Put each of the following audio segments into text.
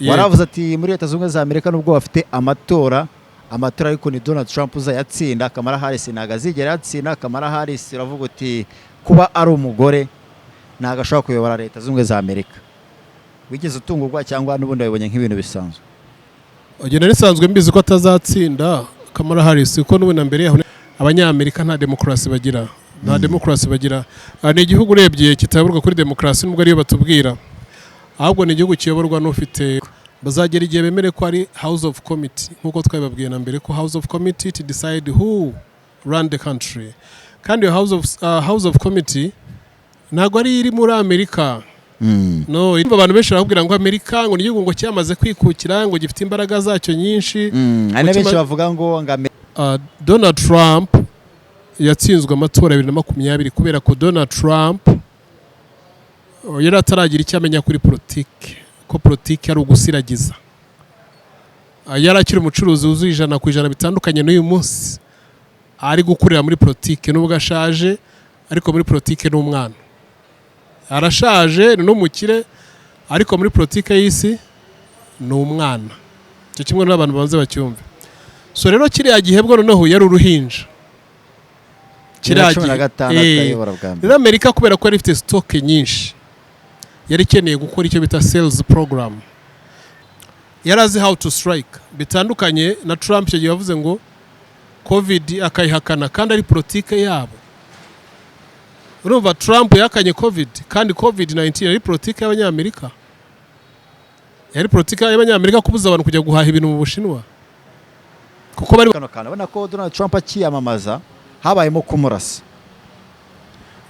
Waravuze ati muri Leta Zunze Ubumwe za Amerika nubwo bafite amatora, amatora ariko ni Donald Trump uzayatsinda, Kamala Harris ntabwo azigera yatsinda. Kamala Harris, uravuga uti kuba ari umugore ntabwo ashobora kuyobora Leta Zunze Ubumwe za Amerika. Wigeze utungurwa cyangwa n'ubundi wabibonye nk'ibintu bisanzwe? Ugenda risanzwe mbizi ko atazatsinda Kamala Harris, kuko n'ubu na mbere yaho Abanyamerika nta demokarasi bagira, nta demokarasi bagira. Ni igihugu urebye kitayoborwa kuri demokarasi, nubwo ariyo batubwira, ahubwo ni igihugu kiyoborwa n'ufite. Bazagera igihe bemere ko ari House of Committee, nk'uko twabibabwiye na mbere ko House of Committee to decide who run the country. Kandi iyo House of Committee ntabwo ari iri muri Amerika. No, abantu benshi barakubwira ngo Amerika ngo ni igihugu ngo cyamaze kwikukira, ngo gifite imbaraga zacyo nyinshi. Hari na benshi bavuga ngo Donald Trump yatsinzwe amatora 2020 kubera ko Donald Trump yari ataragira icyo amenya kuri politiki, ko politiki ari ugusiragiza. Yari akiri umucuruzi wuzuye 100%, bitandukanye n'uyu munsi ari gukurira muri politiki. Nubwo ashaje, ariko muri politiki ni umwana. Arashaje, ni n'umukire, ariko muri politiki y'isi ni umwana. Icyo kimwe n'abantu banze bacyumve. So rero kiriya gihe bwo noneho yari uruhinja. Kiriya 2015 ayobora bwa mbere. Rero Amerika, kubera ko yari ifite stock nyinshi, yari ikeneye gukora icyo bita sales program. Yari azi how to strike, bitandukanye na Trump. Icyo gihe yavuze ngo COVID akayihakana kandi ari politike yabo. Urumva, Trump yahakanye COVID kandi COVID 19 yari politike y'Abanyamerika, yari politike y'Abanyamerika kubuza abantu kujya guhaha ibintu mu Bushinwa kuko bari Kano kantu, ubona ko Donald Trump akiyamamaza habayemo kumurasa.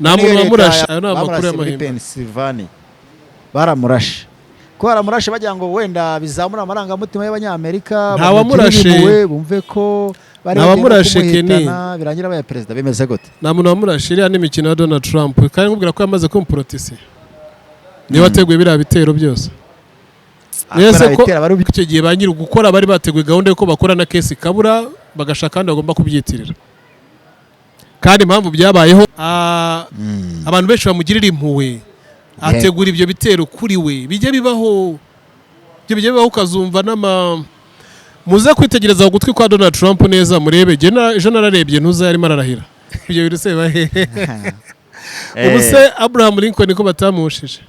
Nta muntu Niyo leta wamurashe, ayo ni amakuru bamurasiye muri y'amahimba. Pennsylvania. Baramurashe ko baramurashe bagira ngo wenda bizamura amarangamutima y'Abanyamerika, Nta wamurashe. bamugirire impuhwe, bumve ko bari Nta bagiye no wamurashe, kumuhitana, birangira abaye perezida. Bimeze gute? Nta muntu wamurashe. Iriya ni imikino ya Donald Trump, kandi nkubwira ko yamaze kuba umupoliticien, niwe wateguye biriya bitero byose. Nese ko Bitera bari icyo gihe ba nyiri gukora bari bateguye gahunda y'uko bakora na case ikabura, bagashaka kandi bagomba kubyitirira. Kandi impamvu byabayeho, abantu benshi bamugirira impuhwe, ategura ibyo bitero kuri we. Bijya bibaho ibyo, bijya bibaho ukazumva n'ama muze kwitegereza ku gutwi kwa Donald Trump neza murebe. Jye ejo nararebye ntuza yarimo ararahira ibyo bintu se biba hehe? Ubu se Abraham Lincoln ko batamushije,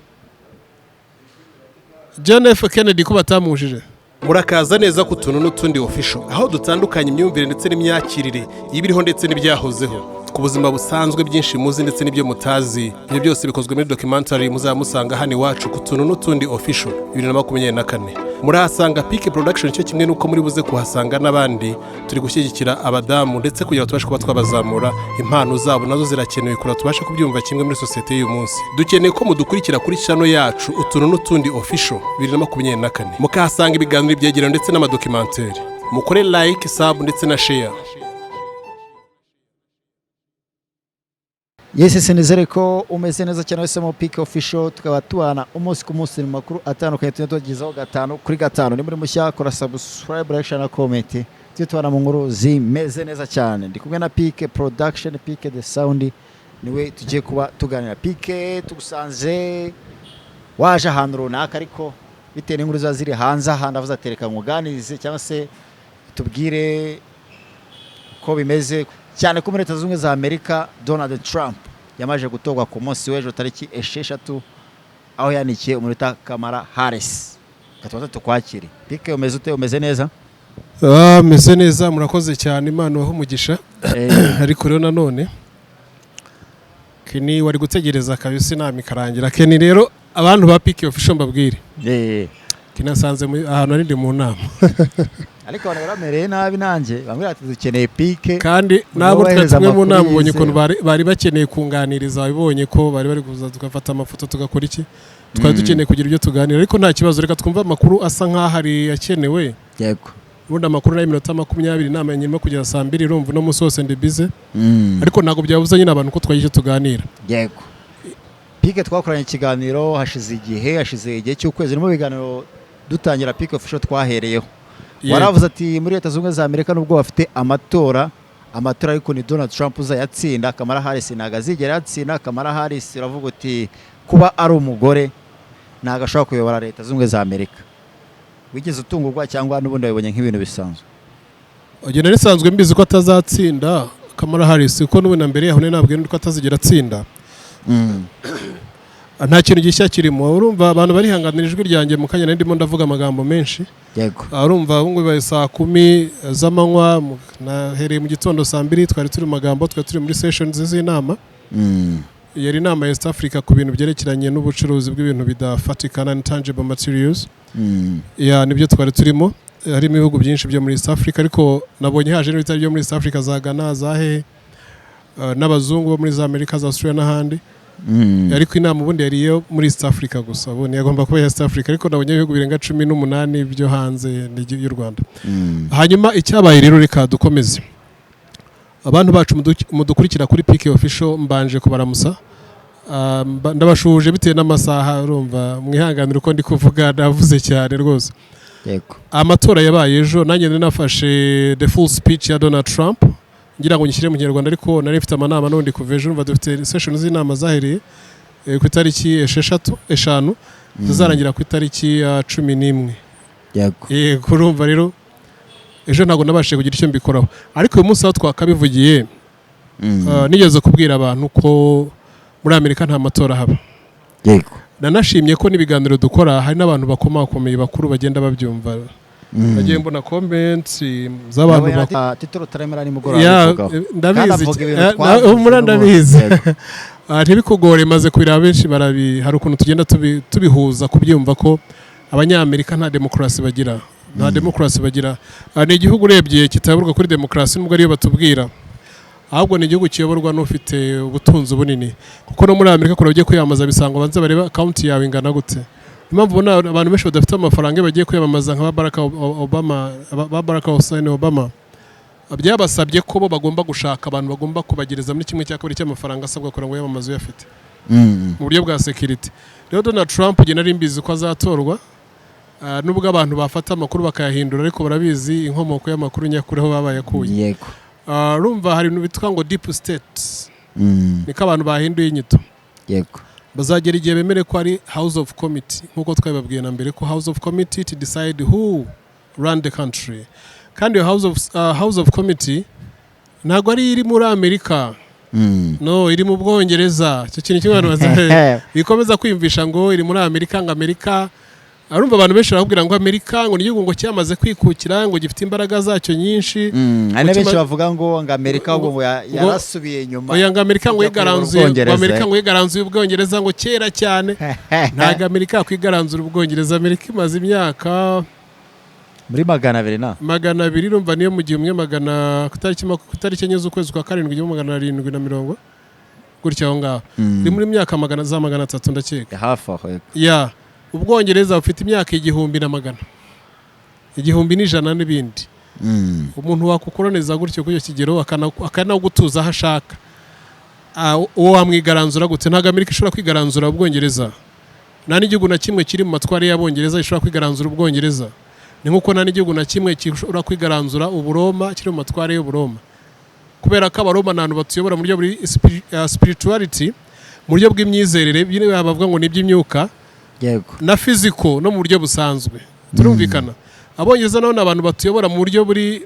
John F Kennedy ko batamushije? Murakaza neza ku Tuntu n'Utundi Official, aho dutandukanya imyumvire ndetse n'imyakirire y'ibiriho ndetse n'ibyahozeho ku buzima busanzwe, byinshi muzi ndetse n'ibyo mutazi. Ibyo byose bikozwe muri documentary muzaba musanga hano iwacu ku Tuntu n'Utundi Official 2024. Murahasanga Pike Production, cyo kimwe n'uko muri buze kuhasanga n'abandi. Turi gushyigikira abadamu ndetse kugira ngo tubashe kuba twabazamura, impano zabo nazo zirakenewe kugira tubashe kubyumva kimwe muri sosiyete y'uyu munsi. Dukeneye ko mudukurikira kuri channel yacu Utuntu n'Utundi Official 2024, mukahasanga ibiganiro, ibyegeranyo ndetse n'amadocumentary. Mukore like, sub ndetse na share. Yes, sinizere ko umeze neza cyane wese mu Pike Official, tukaba tubana umunsi ku munsi mu makuru atandukanye tujya tubagezaho gatanu kuri gatanu. Ni muri mushya, kora subscribe, like, share na comment, tujye tubana mu nkuru zimeze neza cyane. Ndi kumwe na Pike Production, Pike the Sound, niwe tugiye kuba tuganira. Pike, tugusanze waje ahantu runaka, ariko bitewe n'inkuru ziba ziri hanze ahantu avuze ati reka nkuganirize cyangwa se tubwire ko bimeze cyane ko muri Leta Zunze Ubumwe za Amerika Donald Trump yamaze gutorwa ku munsi w'ejo tariki 6, aho yanikiye umunota Kamala Harris. Reka tubanze tukwakire. Pike, umeze ute? Umeze neza? Ah, meze neza, murakoze cyane, Imana ibahe umugisha. Ariko rero nanone Kenny wari gutegereza kabisa inama ikarangira. Kenny rero, abantu ba Pike Official, mbabwire, Kenny asanze ahantu ari ndi mu nama. Ariko abantu baramereye nabi, nanjye bamwe bati dukeneye Pike. Kandi nabo twari Wohereza tumwe mu amakuru nama, ubonye yizewe. ukuntu bari bakeneye kunganiriza, babibonye ko bari kuza tugafata amafoto, tugakora iki, twari dukeneye kugira ibyo tuganira. Ariko nta kibazo, reka twumve amakuru asa nk'aho ari akenewe. Ubundi amakuru ni iminota 20, inama nyuma kugeza saa 2. Urumva uno munsi wose ndi busy, ariko ntabwo byabuza nyine abantu ko twagira icyo tuganira. Yego Pike, twakoranye ikiganiro hashize igihe, hashize igihe cy'ukwezi. Ni mu biganiro dutangira Pike Official twahereyeho. Waravuze ati muri Leta Zunze Ubumwe za Amerika nubwo bafite amatora, amatora ariko ni Donald Trump uzayatsinda, Kamala Harris ntabwo azigera yatsinda. Kamala Harris, uravuga uti kuba ari umugore ntabwo ashobora kuyobora Leta Zunze Ubumwe za Amerika. Wigeze utungurwa cyangwa n'ubundi wabibonye nk'ibintu bisanzwe? Ugenda nisanzwe mbizi ko atazatsinda Kamala Harris, kuko n'ubu na mbere yaho nabwiye ko atazigera atsinda. Nta kintu gishya kirimo. Urumva abantu barihanganira ijwi ryanjye, mu kanya nari ndimo ndavuga amagambo menshi. Urumva ubu ngubu bibaye saa 10 z'amanywa, nahereye mu gitondo saa 2, twari turi mu magambo, twari turi muri sessions z'inama. Yari inama ya East Africa ku bintu byerekeranye n'ubucuruzi bw'ibintu bidafatika, non tangible materials. Ya, nibyo twari turimo. Harimo ibihugu byinshi byo muri East Africa, ariko nabonye haje n'ibitari byo muri East Africa, za Ghana, za hehe, n'abazungu bo muri za Amerika, za Australia n'ahandi. Ariko inama ubundi yari iyo muri East Africa gusa, ubundi yagomba kuba iya East Africa, ariko nabonye ibihugu birenga 18 byo hanze y'u Rwanda. Hanyuma icyabaye rero, reka dukomeze. Abantu bacu mudukurikira kuri PK Official, mbanje kubaramusa. Ndabashuhuje bitewe n'amasaha, urumva mwihanganire uko ndi kuvuga, navuze cyane rwose. Amatora yabaye ejo, nanjye nari nafashe the full speech ya Donald Trump ngira ngo nyishyire mu Kinyarwanda, ariko nari mfite amanama n'ubundi kuva ejo. Urumva dufite session z'inama zahereye ku itariki 6, 5, zizarangira ku itariki ya 11. Yego, urumva rero ejo ntabwo nabashije kugira icyo mbikoraho, ariko uyu munsi aho twakabivugiye, nigeze kubwira abantu ko muri Amerika nta matora haba. Nanashimye ko n'ibiganiro dukora hari n'abantu bakomakomeye bakuru bagenda babyumva. Nagiye mbona comments z'abantu Nabonye bakuru. Tito Rutaremara nimugoroba Ya, abivugaho. Ndabizi. Kandi avuga ibintu twavuze humura, n'ubundi. Ndabizi. Ntibikugore, maze kubireba benshi barabi, hari ukuntu tugenda tubihuza kubyumva ko Abanyamerika nta demokarasi bagira, nta demokarasi bagira. Ni igihugu urebye kitayoborwa kuri demokarasi, nubwo ariyo batubwira, ahubwo ni igihugu kiyoborwa n'ufite ubutunzi bunini, kuko no muri Amerika kure ugiye kwiyamamaza bisanga banze barebe account yawe ingana gute. Impamvu ubona abantu benshi badafite amafaranga iyo bagiye kwiyamamaza, nka ba Barack Obama, ba Barack Hussein Obama, byabasabye ko bo bagomba gushaka abantu bagomba kubagereza muri 1/2 cy'amafaranga asabwa kugira ngo yamamaze uyafite mu buryo bwa security. Rero Donald Trump njye nari mbizi ko azatorwa. Nubwo abantu bafata amakuru bakayahindura, ariko barabizi inkomoko y'amakuru nyakuri aho baba bayakuye. Urumva hari ibintu bitwa ngo deep state, niko abantu bahinduye inyito. Bazagera igihe bemere ko ari house of committee, nk'uko twabibabwiye na mbere ko house of committee to decide who run the country. Kandi iyo house of committee ntabwo ari iri muri Amerika, no iri mu Bwongereza. Icyo kintu kimwe abantu bikomeza kwiyumvisha ngo iri muri Amerika, ngo Amerika, arumva abantu benshi barakubwira ngo Amerika ngo ni igihugu ngo cyamaze kwikukira, ngo gifite imbaraga zacyo nyinshi. Hari na benshi Ngo bavuga ngo Amerika ahubwo ngo yarasubiye inyuma oya, ngo Amerika ngo ijya kuyobora yigaranzuye ngo Ubwongereza. Amerika ngo yigaranzuye Ubwongereza ngo kera cyane. Ntabwo Amerika yakwigaranzura Ubwongereza. Amerika imaze imyaka muri 200 na 200, urumva niyo mu gihumbi magana ku itariki 4 z'ukwezi kwa karindwi 1770 gutya aho ngaho. Iri muri myaka magana za 300 ndakeka. Hafi aho, yego. Ya, Ubwongereza bufite imyaka 1100, 1100 n'ibindi. Umuntu wakukoroniza gutyo kuri icyo kigero akanagutuza aho ashaka, uwo wamwigaranzura gute? Ntabwo Amerika ishobora kwigaranzura Ubwongereza. Nta n'igihugu na kimwe kiri mu matware y'Abongereza gishobora kwigaranzura Ubwongereza. Ni nk'uko nta n'igihugu na kimwe gishobora kwigaranzura Uburoma kiri mu matware y'Uburoma, kubera ko Abaroma ni abantu batuyobora mu buryo buri spirituality, mu buryo bw'imyizerere, bino bavuga ngo ni iby'imyuka na physical, no mu buryo busanzwe turumvikana. Abongereza nabo ni abantu batuyobora mu buryo buri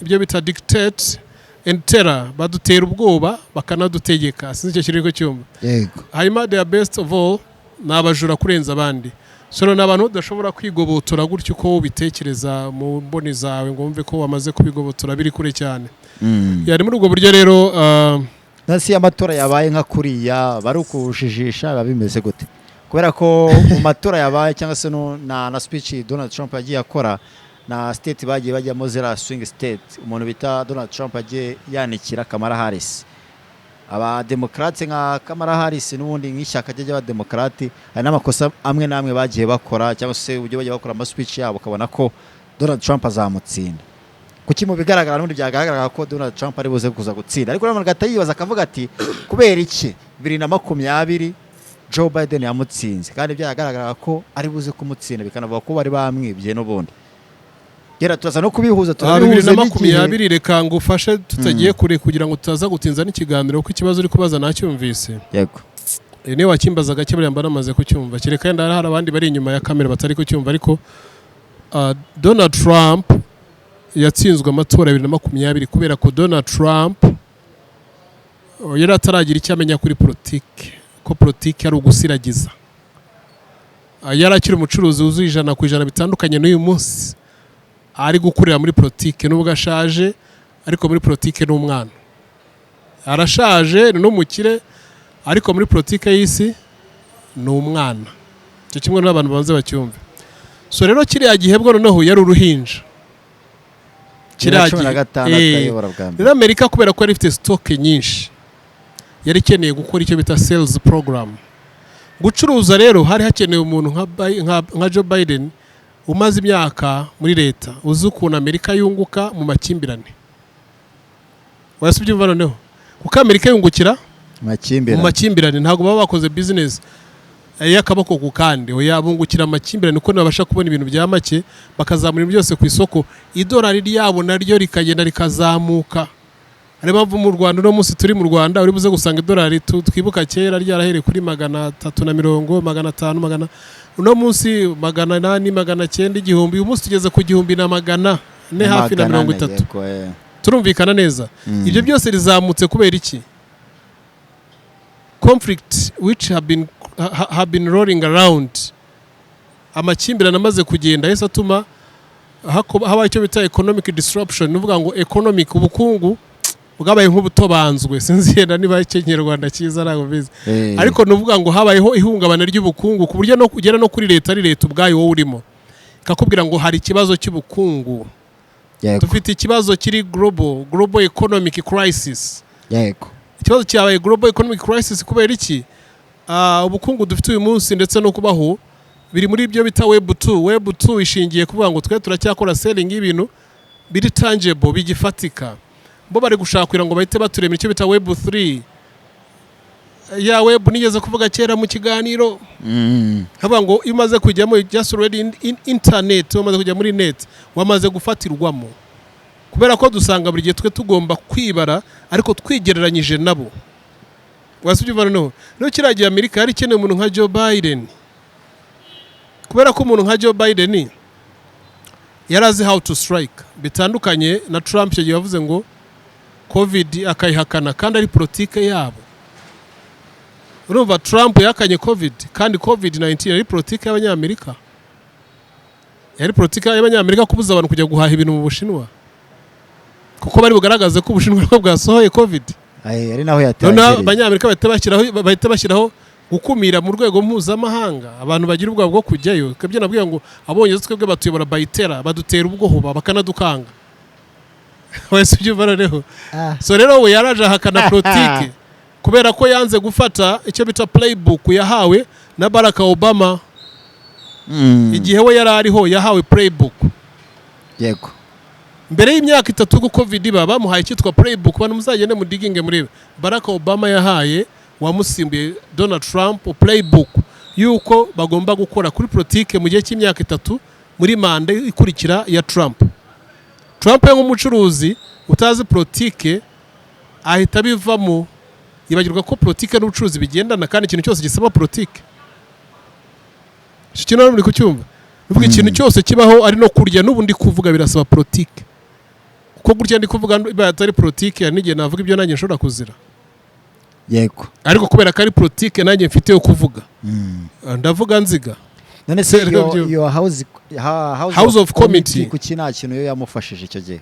ibyo bita dictate and terror, badutera ubwoba bakanadutegeka, sinzi icyo kiri cyumva. Hanyuma they are best of all, ni abajura kurenza abandi. So ni abantu udashobora kwigobotora gutyo uko ubitekereza mu mboni zawe ngo wumve ko wamaze kubigobotora, biri kure cyane. Yari muri ubwo buryo rero. Nasi amatora yabaye nka kuriya bari ukujijisha, biba bimeze gute? Kubera ko mu matora yabaye cyangwa se na speech Donald Trump yagiye akora na state bagiye bajyamo, zera swing state, umuntu bita Donald Trump yagiye yanikira Kamala Harris, Abademokarate nka Kamala Harris n'ubundi nk'ishyaka rye ry'Abademokarate, hari n'amakosa amwe n'amwe bagiye bakora cyangwa se uburyo bagiye bakora ama speech yabo, ukabona ko Donald Trump azamutsinda. Kuki mu bigaragara n'ubundi byagaragara ko Donald Trump ari buze kuza gutsinda, ariko nanone agahita yibaza akavuga ati kubera iki 2020 Joe Biden yamutsinze kandi byagaragaraga ko ari buze kumutsinda, bikanavuga ko bari bamwibye n'ubundi? Gera turaza no kubihuza, Bibiri turabihuza na n'igihe. makumyabiri. Reka ngufashe tutagiye kure kugira ngo tutaza gutinza n'ikiganiro, kuko ikibazo uri kubaza nacyumvise. Niyo wakimbaza gake, buriya mba namaze kucyumva, kereka yenda hari abandi bari inyuma ya kamera batari kucyumva. Ariko Donald Trump yatsinzwe amatora 2020 kubera ko Donald Trump yari ataragira icyo amenya kuri politiki, ko politiki ari ugusiragiza. Yari akiri umucuruzi wuzuye 100%, bitandukanye n'uyu munsi ari gukurira muri politiki. Nubwo ashaje, ariko muri politiki ni umwana. Arashaje, ni n'umukire, ariko muri politiki y'isi ni umwana. Icyo kimwe n'abantu banze bacyumve. So rero kiriya gihe bwo noneho yari uruhinja. Kiriya 15 ayobora bwa mbere. Rero Amerika, kubera ko yari ifite stock nyinshi, yari ikeneye gukora icyo bita sales program, gucuruza. Rero hari hakenewe umuntu nka Joe Biden umaze imyaka muri leta, uzi ukuntu Amerika yunguka mu makimbirane. Wese ubyumva noneho, kuko Amerika yungukira mu Makimbirane. makimbirane. Ntabwo baba bakoze business y'akaboko ku kandi. Oya, bungukira amakimbirane, kuko babasha kubona ibintu bya make, bakazamura ibintu byose ku isoko, idolari ryabo naryo rikagenda rikazamuka. Ariyo mpamvu mu Rwanda uno munsi turi mu Rwanda, uri buze gusanga idolari twibuka kera ryarahereye kuri 350, 500, magana, uno munsi 800, 900, 1000. Uyu munsi tugeze ku 1400 hafi na 400, 30. Yego. Turumvikana neza? Ibyo byose rizamutse kubera iki? Conflict which have been rolling around, amakimbirane amaze kugenda yahise atuma haba icyo bita economic disruption. Ni ukuvuga ngo economic, ubukungu bwabaye nk'ubutobanzwe. Sinzi yenda niba Ikinyarwanda cyiza, ntabwo mbizi. Ariko ni ukuvuga ngo habayeho ihungabana ry'ubukungu, ku buryo no kugera no kuri leta, ari leta ubwayo wowe urimo, ikakubwira ngo hari ikibazo cy'ubukungu, dufite ikibazo kiri global economic crisis. Ikibazo cyabaye global economic crisis kubera iki? Ubukungu dufite uyu munsi ndetse no kubaho biri muri ibyo bita web 2. Web 2 ishingiye kuvuga ngo twe turacyakora selling y'ibintu biri tangible, bigifatika. Bo bari gushaka kugira ngo bahite baturema icyo bita web 3, ya web nigeze kuvuga kera mu kiganiro. Havuga ngo iyo umaze kujyamo, just already in internet, wamaze kujya muri net, wamaze gufatirwamo, kubera ko dusanga buri gihe twe tugomba kwibara ariko twigereranyije nabo. Wasibye noneho rero kiriya gihe Amerika yari ikeneye umuntu nka Joe Biden, kubera ko umuntu nka Joe Biden yari azi how to strike, bitandukanye na Trump. Icyo gihe yavuze ngo COVID akayihakana kandi ari politike yabo. Urumva, Trump yahakanye COVID kandi COVID 19 yari politike y'Abanyamerika, yari politike y'Abanyamerika kubuza abantu kujya guhaha ibintu mu Bushinwa, kuko bari bugaragaze ko Ubushinwa aribwo bwasohoye COVID. Ay, ari naho Noneho yatangiriye. Abanyamerika bahita bashyiraho gukumira mu rwego mpuzamahanga, abantu bagira ubwoba bwo kujyayo. Twebwe nabwiye ngo Abongereza twebwe batuyobora bayitera, badutera ubwoba, bakanadukanga. Wese ubyumva noneho. So rero we yaraje ahakana politike kubera ko yanze gufata icyo bita playbook yahawe na Barack Obama. Igihe we yari ariho yahawe playbook mbere y'imyaka 3 ko COVID iba, bamuhaye icyitwa playbook. Bantu muzagende mudiginge murebe, Barack Obama yahaye wamusimbuye Donald Trump playbook yuko bagomba gukora kuri politike mu gihe cy'imyaka 3 muri manda ikurikira ya Trump. Trump we nk'umucuruzi utazi politike ahita abivamo, yibagirwa ko politike n'ubucuruzi bigendana, kandi ikintu cyose gisaba politike. Icyo kintu rero muri kucyumva? Nuvuga ikintu cyose kibaho, ari no kurya n'ubu ndi kuvuga, birasaba politike, kuko gutya ndi kuvuga ibaye atari politike, hari n'igihe navuga ibyo nanjye nshobora kuzira. Ariko kubera ko ari politike nanjye mfite yo kuvuga, ndavuga nziga. None se Rero iyo iyo house, House of Committee. Kuki nta kintu yo yamufashije icyo gihe?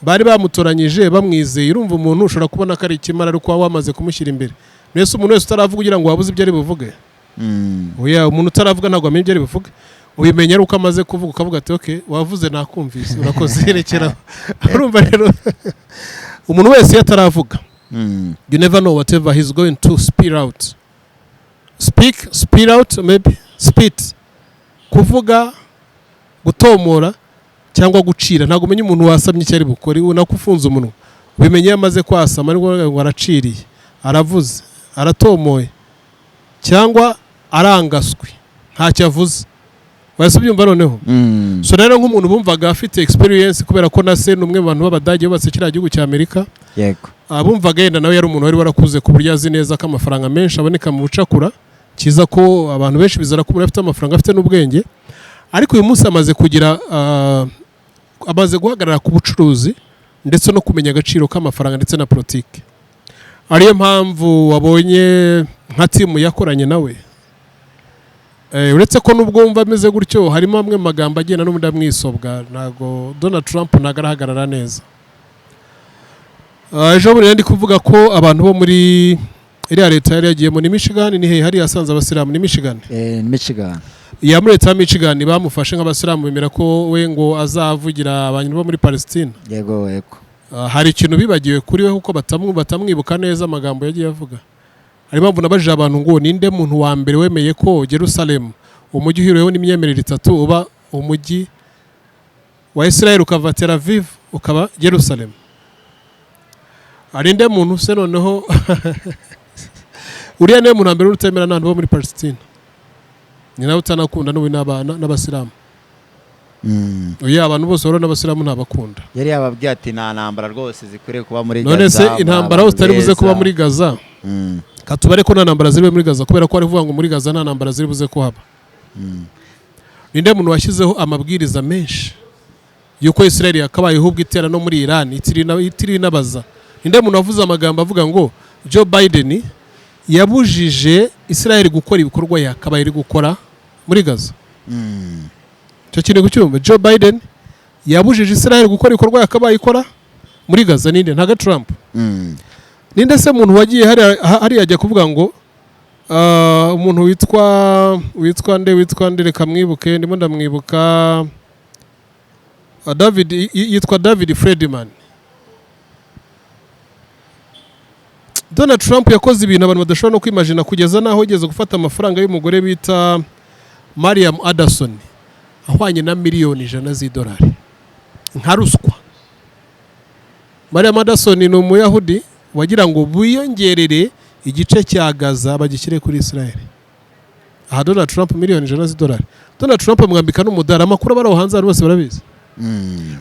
Bari bamutoranyije bamwizeye. Urumva, umuntu ushobora kubona ko ari ikimara, ariko waba wamaze kumushyira imbere. Mbese umuntu wese utaravuga ugira ngo wabuze ibyo ari buvuge? Oya, umuntu utaravuga ntabwo amenya ibyo ari buvuge. Ubimenya ari uko amaze kuvuga, ukavuga ati: "Ok, wavuze, nakumvise, urakoze, rekeraho." Urumva rero, umuntu wese iyo ataravuga, you never know whatever he's going to spit out, speak, spit out, maybe spit, kuvuga, gutomora cyangwa gucira. Ntabwo umenya umuntu wasamye icyo ari bukore, nako ufunze umunwa. Ubimenya iyo amaze kwasama, ariko ngo araciriye, aravuze, aratomoye, cyangwa arangaswe ntacyo avuze. Wahise ubyumva noneho. So rero nk'umuntu bumvaga afite experience, kubera ko na se ni umwe mu bantu b'Abadage bubatse kiriya gihugu cya Amerika. Bumvaga yenda nawe yari umuntu wari warakuze ku buryo azi neza ko amafaranga menshi aboneka mu bucakura. Cyiza ko abantu benshi bizera ko umuntu afite amafaranga afite n'ubwenge, ariko uyu munsi amaze kugira amaze guhagarara ku bucuruzi ndetse no kumenya agaciro k'amafaranga ndetse na politiki, ariyo mpamvu wabonye nka team yakoranye nawe. Uretse ko nubwo wumva ameze gutyo, harimo amwe mu magambo agenda n'ubundi amwisobwa. Ntabwo Donald Trump ntabwo arahagarara neza. Ejo bundi ndi kuvuga ko abantu bo muri iriya leta yari yagiyemo, ni Michigan, ni hehe hariya yasanze abasilamu? Ni Michigan. Michigan. Ya, muri leta ya Michigan bamufashe nk'abasilamu, bemera ko we ngo azavugira abantu bo muri Palestine. Yego. Hari ikintu bibagiwe kuri we, kuko batamwibuka neza amagambo yagiye avuga. Hari impamvu nabajije abantu ngo ninde muntu wa mbere wemeye ko Jerusalem, umujyi uhuriweho n'imyemerere itatu, uba umujyi wa Israel, ukava Tel Aviv ukaba Jerusalem? Hari nde muntu se noneho? Uriya niwe muntu wa mbere utemera n'abantu bo muri Palestine, ni nawe utanakunda n'ubu n'abasilamu. Oya, abantu bose bahura n'abasilamu ntabakunda. Yari yababwiye ati nta ntambara rwose zikwiriye kuba muri None Gaza. se Muri intambara abantu zitari buze kuba beza. muri Gaza, katubare ko nta ntambara ziri bube muri Gaza, kubera ko ari kuvuga ngo muri Gaza nta ntambara ziri buze kuhaba. Ninde muntu washyizeho amabwiriza menshi yuko Israel yakabaye ahubwo itera no muri Iran itiri inabaza? Ninde muntu wavuze amagambo avuga ngo Joe Biden yabujije Israel gukora ibikorwa yakabaye iri gukora muri Gaza? Icyo kintu kucyumva, Joe Biden yabujije Israel gukora ibikorwa yakabaye ikora muri Gaza, ninde? Ntago Trump. Ninde se muntu wagiye hariya ajya kuvuga ngo umuntu witwa nde, witwa nde? Reka mwibuke, ndimo ndamwibuka. David, yitwa David Friedman. Donald Trump yakoze ibintu abantu badashobora no kwimagina, kugeza n'aho yigeze gufata amafaranga y'umugore bita Mariam Adelson ahwanye na miliyoni 100 z'idolari nka ruswa. Mariam Adelson ni umuyahudi wagira ngo biyongerere igice cya Gaza bagishyire kuri Israel. Aha Donald Trump miliyoni 100 z'idolari, Donald Trump amwambika n'umudari. Amakuru abari aho hanze, abantu bose barabizi.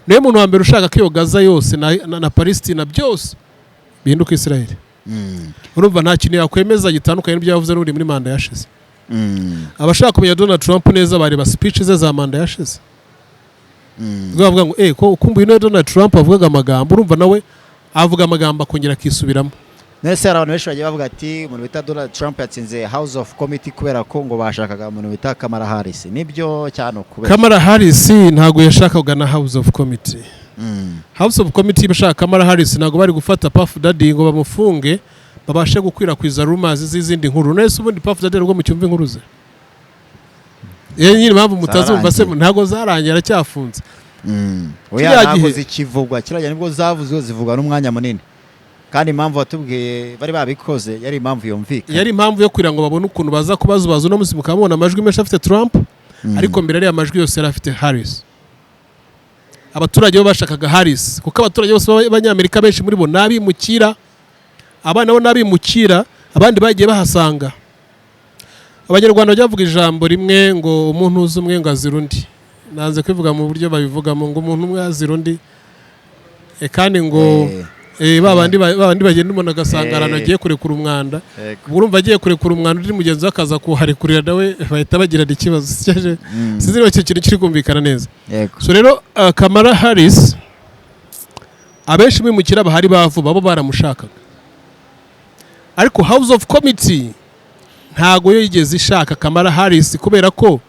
Niwe muntu wa mbere ushaka ko iyo Gaza yose na Palestina byose bihinduka Israel. Urumva nta kintu yakwemeza gitandukanye n'ibyo yavuze n'ubundi muri manda yashize. Abashaka kumenya Donald Trump neza bareba speech ze za manda yashize. Ubwo bavuga ngo ko kumva uyu Donald Trump avugaga amagambo, urumva nawe avuga amagambo akongera akisubiramo. None se hari abantu benshi bagiye bavuga ati umuntu bita Donald Trump yatsinze House of Committee kubera ko ngo bashakaga umuntu bita Kamala Harris. Nibyo cyane ukubera? Kamala Harris ntabwo yashakaga na House of Committee. House of Committee bashaka Kamala Harris, ntabwo bari gufata Puff Daddy ngo bamufunge, babashe gukwirakwiza rumors z'izindi nkuru. None se ubundi Puff Daddy rwo mucyumva inkuru ze? Iyo nyine impamvu mutazumva se? Zarangiye. Ntabwo zarangiye, aracyafunze. Oya, Kiriya ntabwo zikivugwa. Kiriya gihe nibwo zavuzwe, zivugwa n'umwanya munini, kandi impamvu watubwiye bari babikoze yari impamvu yumvikana. Yari impamvu yo kugira ngo babone ukuntu baza kubazubaza. Uno munsi mukaba mubona amajwi menshi afite Trump, ariko mbere ariya majwi yose yari afite Harris. Abaturage bo bashakaga Harris kuko abaturage bose b'abanyamerika, benshi muri bo ni abimukira, abana bo ni abimukira, abandi bagiye bahasanga. Abanyarwanda bajya bavuga ijambo rimwe ngo umuntu uzi umwe ngo azira undi. Nanze kwivuga mu buryo babivugamo ngo umuntu umwe azira undi. Kandi ngo ba bandi bagenda, umuntu agasanga ahantu agiye kurekura umwanda. Ubwo urumva agiye kurekura umwanda, undi mugenzi we akaza kuharekurira nawe, bahita bagirana ikibazo. Sinzi niba icyo kintu kiri kumvikana neza. Yego. So rero Kamala Harris, abenshi bimukira bahari ba vuba bo baramushakaga, ariko House of Committee ntago yo yigeze ishaka Kamala Harris, kubera ko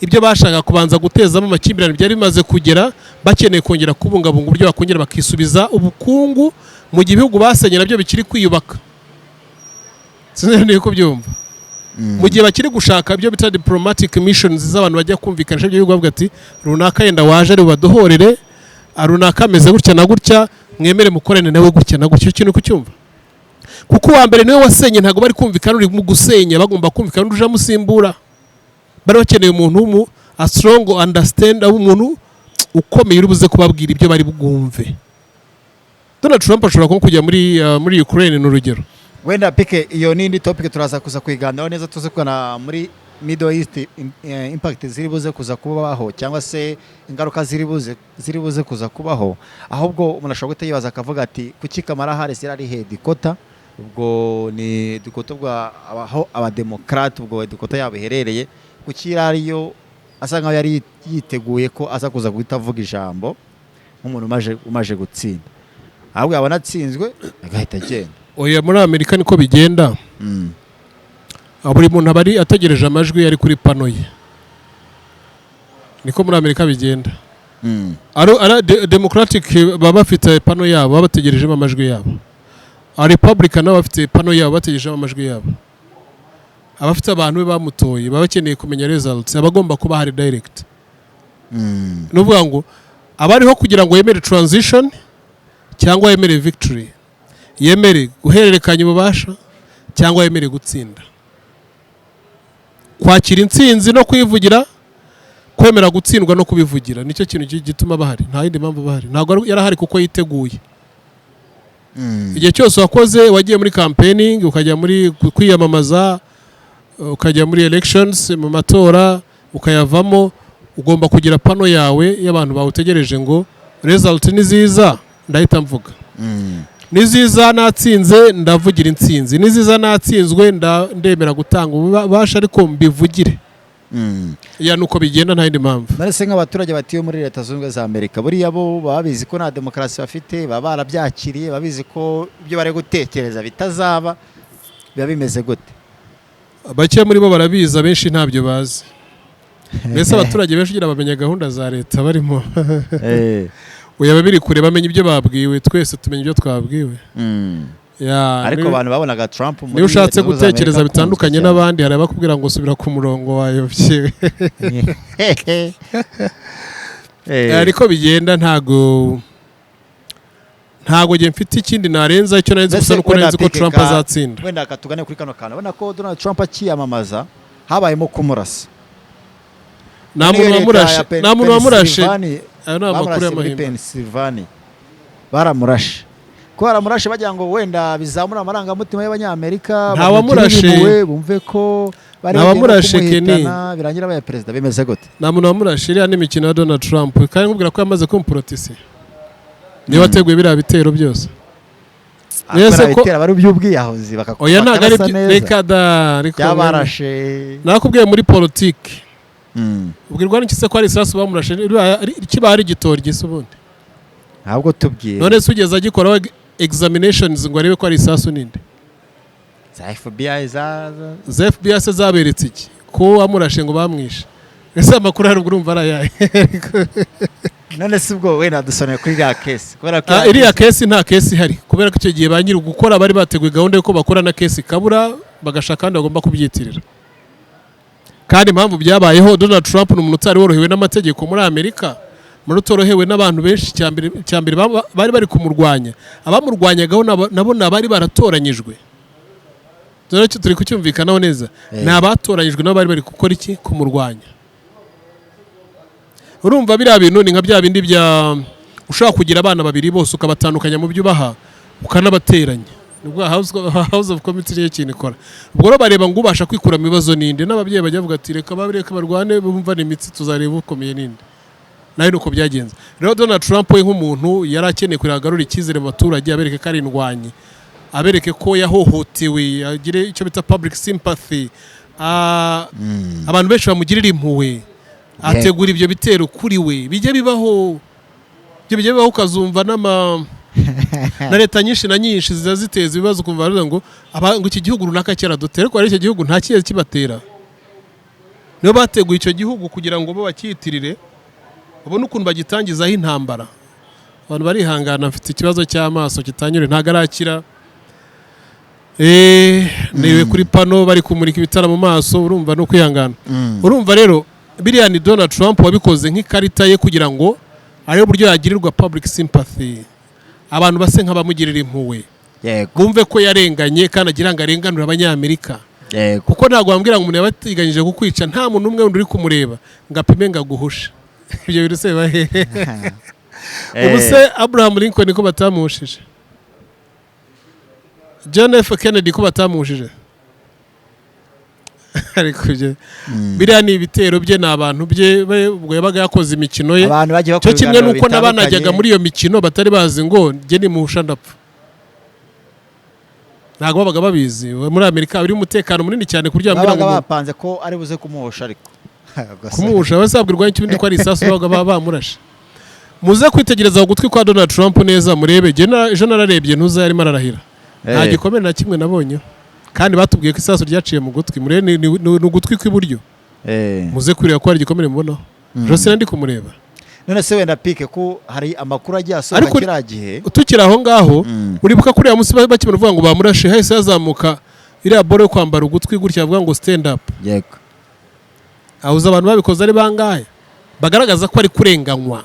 ibyo bashaka kubanza gutezamo amakimbirane byari bimaze kugera, bakeneye kongera kubungabunga uburyo bakongera bakisubiza ubukungu mu gihe ibihugu basenye nabyo bikiri kwiyubaka. Sinzi niba kubyumva. Mu gihe bakiri gushaka ibyo bita diplomatic missions z'abantu bajya kumvikanisha ibyo bihugu, bavuga ati runaka yenda waje ari bubadohorere, runaka ameze gutya na gutya, mwemere mukorane nawe gutya na gutya. Icyo kintu kucyumva, kuko uwa mbere niwe wasenye, ntabwo bari kumvikana uri mu gusenya, bagomba kumvikana undi uje amusimbura. Bari bakeneye umuntu w'umu a strong understand, umuntu ukomeye uri buze kubabwira ibyo bari bwumve. Donald Trump ashobora nko kujya muri Ukraine, ni urugero. Wenda pike iyo n'indi topic turaza kuza kuyiganiraho neza, tuze kugana muri Middle East impact ziri buze kuza kubaho, cyangwa se ingaruka ziri buze kuza kubaho. Ahubwo umuntu ashobora guhita yibaza akavuga ati: "Kuki Kamala Harris yari ari headquarter?" Ubwo ni headquarter bwa aho abademokarate, ubwo headquarter yabo iherereye. Kuki yari ariyo, asa nkaho yari yiteguye ko aza kuza guhita avuga ijambo nk'umuntu umaje gutsinda, ahubwo yabona atsinzwe agahita agenda? Oya, muri Amerika niko bigenda. Buri muntu aba ari ategereje amajwi ari kuri pano ye. Niko muri Amerika bigenda. Ari Democratic baba bafite pano yabo, baba bategerejemo amajwi yabo. Republican nabo bafite pano yabo, bategerejemo amajwi yabo. Abafite abantu be bamutoye baba bakeneye kumenya results, aba agomba kuba hari direct. Ni ukuvuga ngo aba ariho kugira ngo yemere transition cyangwa yemere victory, yemere guhererekanya ububasha cyangwa yemere gutsinda, kwakira intsinzi no kuyivugira, kwemera gutsindwa no kubivugira. Nicyo kintu gituma bahari, nta yindi mpamvu bahari. Ntabwo yarahari kuko yiteguye. Igihe cyose wakoze, wagiye muri campaigning, ukajya muri kwiyamamaza, ukajya muri elections, mu matora, ukayavamo, ugomba kugira pano yawe y'abantu bawutegereje ngo result ni ziza ndahita mvuga, niziza natsinze ndavugira intsinzi, niziza natsinzwe ndemera gutanga ububasha ariko mbivugire. Ya, nuko bigenda, nta yindi mpamvu. None se nk'abaturage batuye muri Leta Zunze Ubumwe za Amerika, buriya bo baba babizi ko nta demokarasi bafite? Baba barabyakiriye? Babizi ko ibyo bari gutekereza bitazaba? Biba bimeze gute? Bake muri bo barabizi, abenshi ntabyo bazi. Mbese abaturage benshi ugira bamenya gahunda za leta barimo? Oya, biri kure, bamenya ibyo babwiwe. Twese tumenya ibyo twabwiwe. Ya, Ariko abantu babonaga Trump muri niba ushatse Leta Zunze Ubumwe za gutekereza Amerika bitandukanye akunzwe n'abandi, hari abakubwira ngo subira ku murongo, wayobye. cyane. Ariko bigenda, ntago njye mfite ikindi narenza icyo narenze gusa Mbese nuko wenda narenze ko PKK Trump azatsinda. Wenda tugane kuri kano kantu. Ubona ko Donald Trump akiyamamaza habayemo kumurasa. Nta muntu Niyo leta wamurashe. ya Nta muntu wamurashe. Pennsylvania, Ayo ni amakuru bamurasiye muri y'amahimba. Pennsylvania, baramurashe. Ko baramurashe bagira ngo wenda bizamura amarangamutima y'Abanyamerika, Nta wamurashe. bamugirire impuhwe, bumve ko bari Nta bagiye no wamurashe, Kenny. kumuhitana, birangira abaye perezida. Bimeze gute? Nta muntu wamurashe. Iriya ni imikino ya Donald Trump, kandi nkubwira ko yamaze kuba umupoliticien, niwe wateguye biriya bitero byose. Mwese Akora bitera bari by'ubwiyahuzi Oya, ntabwo ari bakarasa byo. neza. Reka da, ariko Byabarashe. nakubwiye muri politiki. Ubwirwa n'iki se ko ari isasu bamurashe? Kiba ari igitoryi se ubundi? Ntabwo tubwiye. None se ugeze agikoraho examinations ngo arebe ko ari isasu ninde? Za FBI Za FBI se zaberetse iki ko wamurashe ngo bamwishe? Ese amakuru hari ubwo urumva ari ayahe? None se ubwo wenda dusoneye kuri iriya case, kubera ko Iriya case, nta case ihari, kubera ko icyo gihe ba nyiri gukora bari bateguye gahunda y'uko bakora na case ikabura, bagashaka kandi bagomba kubyitirira. Kandi impamvu byabayeho, Donald Trump ni umuntu utari worohewe n'amategeko muri Amerika, muri utorohewe n'abantu benshi. Cya mbere bari bari kumurwanya, abamurwanyagaho nabo ni abari baratoranyijwe. Dore icyo turi kucyumvikanaho neza. Ni abatoranyijwe, nabo bari bari gukora iki? Kumurwanya. Urumva biriya bintu ni nka bya bindi bya ushobora kugira abana babiri bose ukabatandukanya mu byo ubaha, ukanabateranya. Nibwo House of Committee niyo kintu ikora. Ubwo rero bareba ngo ubasha kwikura mu bibazo ninde, n'ababyeyi bajya bavuga ati: "Reka babireke barwane, bumva ni imitsi, tuzareba ukomeye ninde." Nawe nuko byagenze. Rero Donald Trump we nk'umuntu yari akeneye kugira ngo agarure icyizere mu baturage, abereke ko ari indwanyi, abereke ko yahohotewe, agire icyo bita public sympathy. Abantu benshi bamugirira impuhwe, ategura ibyo bitero kuri we. Bijya bibaho ibyo, bijya bibaho, ukazumva n'ama na leta nyinshi na nyinshi ziza ziteza ibibazo, ukumva baravuga ngo ngo iki gihugu runaka cyaradutera, ariko ari icyo gihugu nta kigeze kibatera. Nibo bateguye icyo gihugu kugira ngo bo bacyitirire, babone ukuntu bagitangizaho intambara. Abantu barihangana. Mfite ikibazo cy'amaso kitanyure, ntabwo arakira. Niwe kuri pano bari kumurika ibitara mu maso, urumva ni ukwihangana. Urumva rero biriya ni Donald Trump wabikoze nk'ikarita ye kugira ngo arebe uburyo yagirirwa public sympathy, abantu base nk'abamugirira impuhwe, bumve ko yarenganye kandi agira ngo arenganure Abanyamerika. Kuko ntabwo wambwira ngo umuntu yaba ateganyije kukwica, nta muntu umwe wundi uri kumureba ngo apime ngo aguhushe. Ibyo bintu se biba hehe? Ubu se Abraham Lincoln ko batamuhushije, John F Kennedy ko batamuhushije? Ariko ibyo, biriya ni ibitero bye, ni abantu bye, ubwo yabaga yakoze imikino ye. Abantu bagiye Cyo bakora kimwe ibiganiro nuko n'abanajyaga bitandukanye. muri iyo mikino batari bazi ngo njye nimuhusha ndapfa. Ntabwo babaga babizi. Muri Amerika biri umutekano munini cyane ku buryo wambwira Babaga ngo bapanze ko ari buze kumuhosha, ariko Gusa- Kumuhusha basabwirwa n'ikindi ko ari isasu babaga bamurashe. Muze kwitegereza ku gutwi kwa Donald Trump neza, murebe. Jye ejo nararebye, ntuza yarimo ararahira, nta gikomere na kimwe nabonyeho, kandi batubwiye ko isasu ryaciye mu gutwi. Murebe, ni ugutwi kw'iburyo. Muze kureba ko hari igikomere mubonaho. Ejo sinari ndi kumureba. None se wenda pike ko hari amakuru agiye asohoka Ariko kiriya gihe? Tukiri aho ngaho, uribuka ko uriya munsi bakimara kuvuga ngo bamurashe, hahise hazamuka iriya boro yo kwambara ugutwi gutya, bavuga ngo "Stand up"? Yego. Ahuza abantu babikoze ari bangahe bagaragaza ko ari kurenganywa?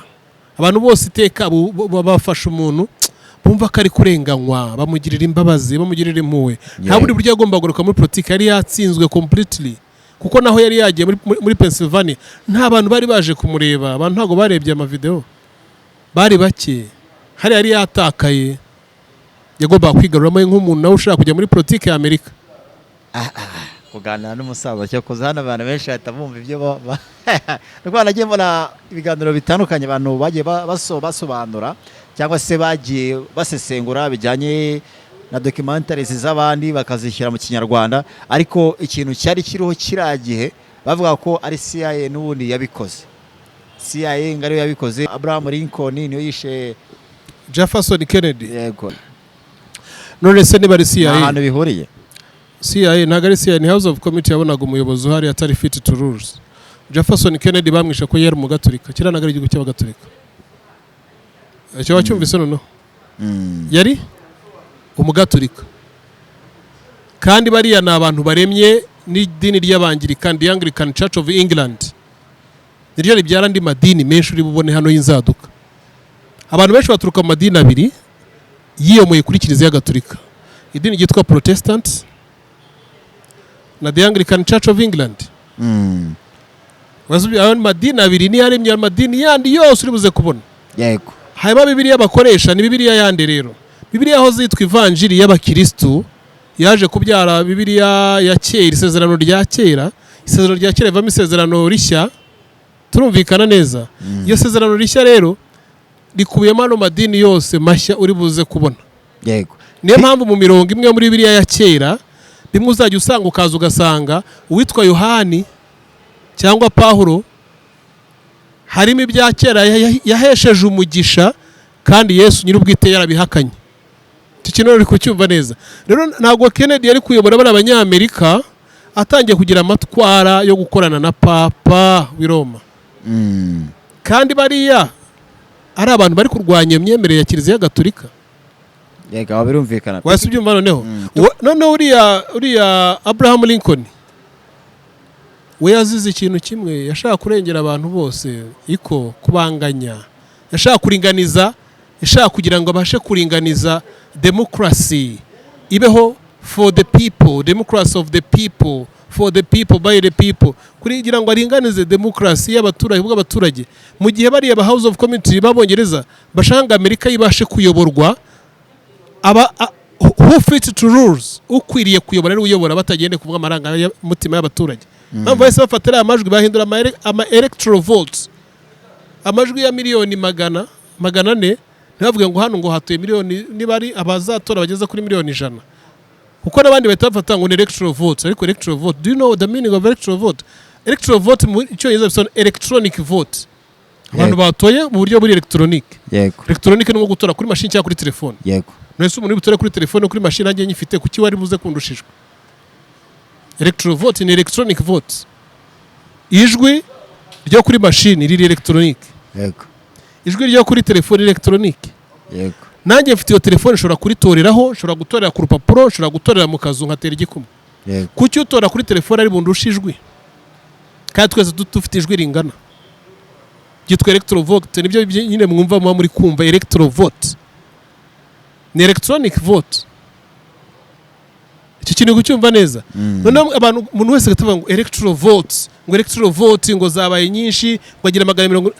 Abantu bose iteka bafasha umuntu bumva ko ari kurenganywa, bamugirira imbabazi, bamugirira impuhwe. Nta bundi buryo yagomba kugaruka muri politiki, yari yatsinzwe completely, kuko naho yari yagiye muri Pennsylvania nta bantu bari baje kumureba. Abantu ntabwo barebye amavideo, bari bake. Hari yari yatakaye, yagombaga kwigaruramo nk'umuntu nawe ushaka kujya muri politiki ya Amerika. Kuganira n'umusaza cyakoze hano, abantu benshi bahita bumva ibyo nuko nagiye mbona ibiganiro bitandukanye, abantu bagiye basobanura cyangwa se bagiye basesengura bijyanye na documentaries z'abandi bakazishyira mu Kinyarwanda, ariko ikintu cyari kiriho kiriya gihe bavuga ko ari CIA n'ubundi yabikoze. CIA ngo ariyo yabikoze, Abraham Lincoln niyo yishe Jefferson Kennedy. Yego. None se niba ari Nta CIA, hantu bihuriye. CIA ntabwo ari CIA, ni House of Committee yabonaga umuyobozi uhari atari fit to rules. Jefferson Kennedy bamwishe ko yari umugaturika. Kiriya ntabwo ari igihugu cy'Abagatulika. Icyo wacyumvise noneho? Yari umugaturika, kandi bariya ni abantu baremye n'idini ry'Abangirikani, the Anglican Church of England, niryo ribyara andi madini menshi uri bubone hano y'inzaduka. Abantu benshi baturuka mu madini abiri yiyomoye kuri Kiliziya Gatolika: idini ryitwa Protestant na the Anglican Church of England. Ayo madini abiri niyo aremye ayo madini yandi yose uri buze kubona. Hanyuma Bibiliya bakoresha ni Bibiliya yandi. Rero Bibiliya aho zitwa Ivanjiri y'Abakirisitu yaje kubyara Bibiliya ya kera, Isezerano rya Kera. Isezerano rya Kera rivamo Isezerano Rishya, turumvikana neza? Iyo Sezerano Rishya rero rikubiyemo ano madini yose mashya uri buze kubona. Niyo mpamvu mu mirongo imwe muri Bibiliya ya kera, bimwe uzajya usanga, ukaza ugasanga uwitwa Yohani cyangwa Pawulo harimo ibya kera yahesheje umugisha, kandi Yesu nyir'ubwite yarabihakanye. Icyo kintu uri kucyumva neza? Rero ntabwo Kennedy yari kuyobora bariya Abanyamerika atangiye kugira amatwara yo gukorana na Papa w'i Roma, kandi bariya ari abantu bari kurwanya iyo myemerere ya Kiliziya Gatolika. Yego, aho birumvikana. Wahise ubyumva noneho? Noneho uriya Abraham Lincoln we yazize ikintu kimwe: yashaka kurengera abantu bose, iko kubanganya, yashaka kuringaniza, yashaka kugira ngo abashe kuringaniza demokarasi ibeho for the people, democracy of the people, for the people, by the people, kugira ngo aringanize demokarasi y'abaturage bw'abaturage, mu gihe bariya ba House of Committee b'Abongereza bashaka ngo Amerika ibashe kuyoborwa aba who fit to rules, ukwiriye kuyobora ari uyobora, batagende kuvuga amarangamutima y'abaturage. Mpamvu bahise bafata ariya majwi bahindura ama electoral votes, amajwi ya miliyoni magana 400. Ntibavuge ngo hano ngo hatuye miliyoni, niba ari abazatora bageze kuri miliyoni 100, kuko n'abandi bahita bafata ngo ni electoral vote. Ariko electoral vote, do you know the meaning of electoral vote? Electoral vote mu Cyongereza bisobanura electronic vote, abantu batoye mu buryo buri electronic. Electronic ni nko gutora kuri mashini cyangwa kuri telefone. None se umuntu uri butore kuri telefone, kuri mashini, nanjye nyifite, kuki wari buze kundushijwe? Electoral vote ni electronic vote, ijwi ryo kuri mashini riri electronic, ijwi ryo kuri telefone electronic. Nanjye mfite iyo telefone, nshobora kuritoreraho, nshobora gutorera ku rupapuro, nshobora gutorera mu kazu nkatera igikumwe. Kuki utora kuri telefone ari bundushe ijwi kandi twese dufite ijwi ringana? Byitwa electoral vote, nibyo nyine mwumva muba muri kumva. Electoral vote ni electronic vote. Icyo kintu kucyumva neza? Noneho abantu, umuntu wese agahita avuga ngo electoral vote, ngo electoral vote ngo zabaye nyinshi, ngo agira 400,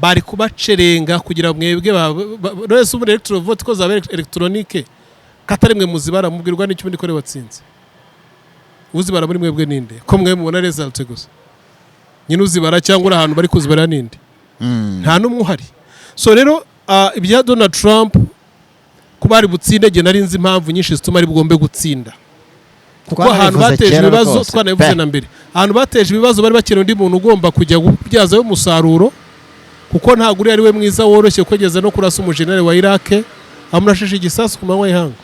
bari kubacerenga kugira mwebwe none se ubundi electoral vote ko zabaye electronique, katari mwe muzibara, mubwirwa n'icyo ubundi ko ari watsinze? Uzibara muri mwebwe ninde, ko mwe mubona result gusa? Nyine uzibara cyangwa uri ahantu bari kuzibara ninde? Nta n'umwe uhari. So rero ibya Donald Trump kuba ari butsinde, jye nari nzi impamvu nyinshi zituma ari bugombe gutsinda, kuko ahantu Twanabivuze bateje kera ibibazo rwose. Twanabivuze Pe. na mbere, ahantu bateje ibibazo bari bakeneye undi muntu ugomba kujya kubyazayo umusaruro, kuko ntabwo uriya ari we mwiza woroshye kugeza no kurasa umujenerali wa Iraq amurashije igisasu ku manywa y'ihangu.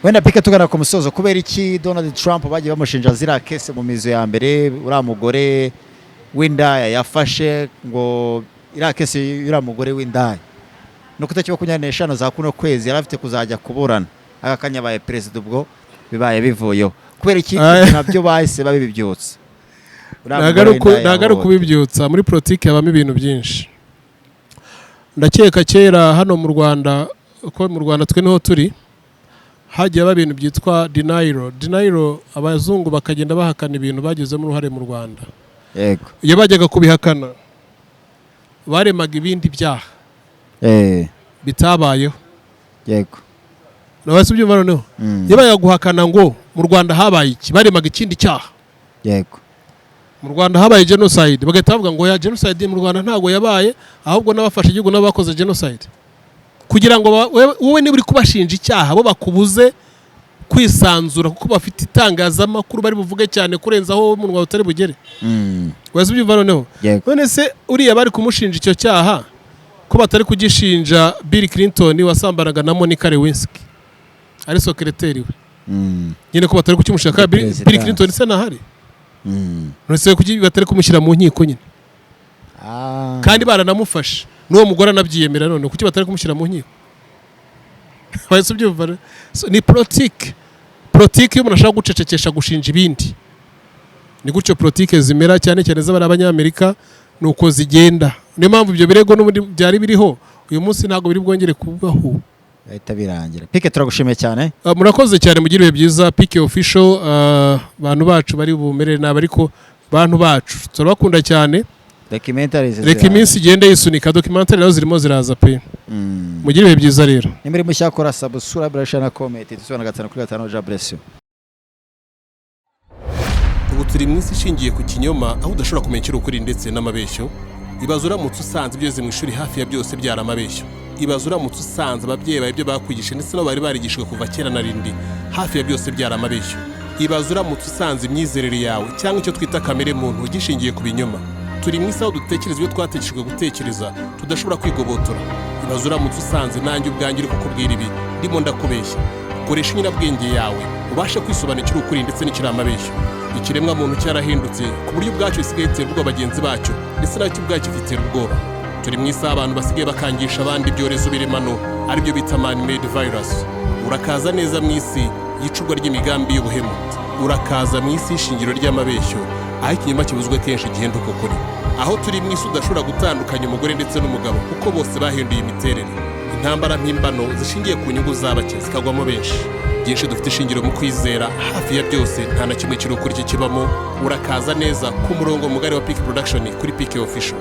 Wenda PK, tugana ku musozo, kubera iki Donald Trump bagiye bamushinja ziriya case mu mizo ya mbere, uriya mugore w'indaya yafashe, ngo iriya case y'uriya mugore w'indaya, no ku itariki 25 za kuno kwezi yari afite kuzajya kuburana, aka kanya abaye perezida, ubwo bibaye bivuyeho, kubera iki Ay. nabyo bahise babibyutsa? Uriya Ntabwo mugore ari w'indaya ntabwo ari yahohotewe. ukubibyutsa. Muri politiki habamo ibintu byinshi. Ndakeka kera hano mu Rwanda, uko mu Rwanda twe niho turi, hagiye haba ibintu byitwa denial. Denial, abazungu bakagenda bahakana ibintu bagizemo uruhare mu Rwanda. Iyo bajyaga kubihakana, baremaga ibindi byaha bitabayeho. Nawe ubyumva noneho? Iyo bajyaga guhakana ngo mu Rwanda habaye iki, baremaga ikindi cyaha. Mu Rwanda habaye genocide, bagahita bavuga ngo ya genocide mu Rwanda ntabwo yabaye, ahubwo n'abafashe igihugu nabo bakoze genocide, kugira ngo wowe niba uri kubashinja icyaha, bo bakubuze kwisanzura, kuko bafite itangazamakuru bari buvuge cyane kurenza aho umunwa wawe utari bugere. Wese ubyumva noneho? Yego. None se uriya bari kumushinja icyo cyaha, ko batari kugishinja Bill Clinton wasambanaga na Monica Lewinsky ari secretary we? Nyine ko batari kukimushinja kandi Perezida. Bill Clinton se ntahari? None se kuki batari kumushyira mu nkiko nyine? Kandi baranamufashe, n'uwo mugore anabyiyemera, none kuki batari kumushyira mu nkiko? Wahise ubyumva rero? So, ni politike. Politike iyo umuntu ashaka gucecekesha, gushinja ibindi, ni gutyo politike zimera, cyane cyane z'abari abanyamerika, ni uko zigenda. Niyo mpamvu ibyo birego n'ubundi byari biriho, uyu munsi ntabwo biri bwongere kubaho. Bahita birangira. PK, turagushimiye cyane. Murakoze cyane, mugire ibihe byiza. PK Official, bantu bacu bari bumere nabi, ariko bantu bacu turabakunda cyane. Documentaries Reka ziraza. iminsi igende yisunika, documentary nazo zirimo ziraza pe. Mugire ibihe byiza rero. Nimba uri mushya, kora subscribe, share na comment. Tuzibona 5 kuri 5. Jean bless you. Ubu turi mu isi ishingiye ku kinyoma, aho udashobora kumenya icyo ukuri ndetse n'amabeshyo. Ibaze uramutse usanze ibyo wize mu ishuri hafi ya byose byari amabeshyo. Ibaze uramutse usanze ababyeyi bawe ibyo bakwigishije ndetse nabo bari barigishijwe kuva kera na rindi hafi ya byose byari amabeshyo. Ibaze uramutse usanze imyizerere yawe cyangwa icyo twita kamere muntu gishingiye ku binyoma. Turi mu isi aho dutekereza ibyo twategeshejwe gutekereza, tudashobora kwigobotora. Ibaze uramutse usanze nanjye ubwanjye uri kukubwira ibi ndimo ndakubeshya. Koresha inyurabwenge yawe ubashe kwisobanukira ukuri ndetse n'ikiri amabeshyo. Ikiremwa muntu cyarahindutse ku buryo ubwacyo gisigaye gitera ubwoba bagenzi bacyo, ndetse nacyo ubwacyo gitera ubwoba. Turi mu isaha abantu basigaye bakangisha abandi ibyorezo biremano, aribyo bita man made virus. Urakaza neza mu isi y'icurwa ry'imigambi y'ubuhemu. Urakaza mu isi y'ishingiro ry'amabeshyo, aho ikinyoma kibuzwe kenshi gihinduka ukuri, aho turi mu isi udashobora gutandukanya umugore ndetse n'umugabo, kuko bose bahinduye imiterere. Intambara mpimbano zishingiye ku nyungu z'abake zikagwamo benshi. Byinshi dufite ishingiro mu kwizera hafi ya byose, nta na kimwe kiri ukuri kikibamo. Urakaza neza ku murongo mugari wa PK Production kuri PK Official.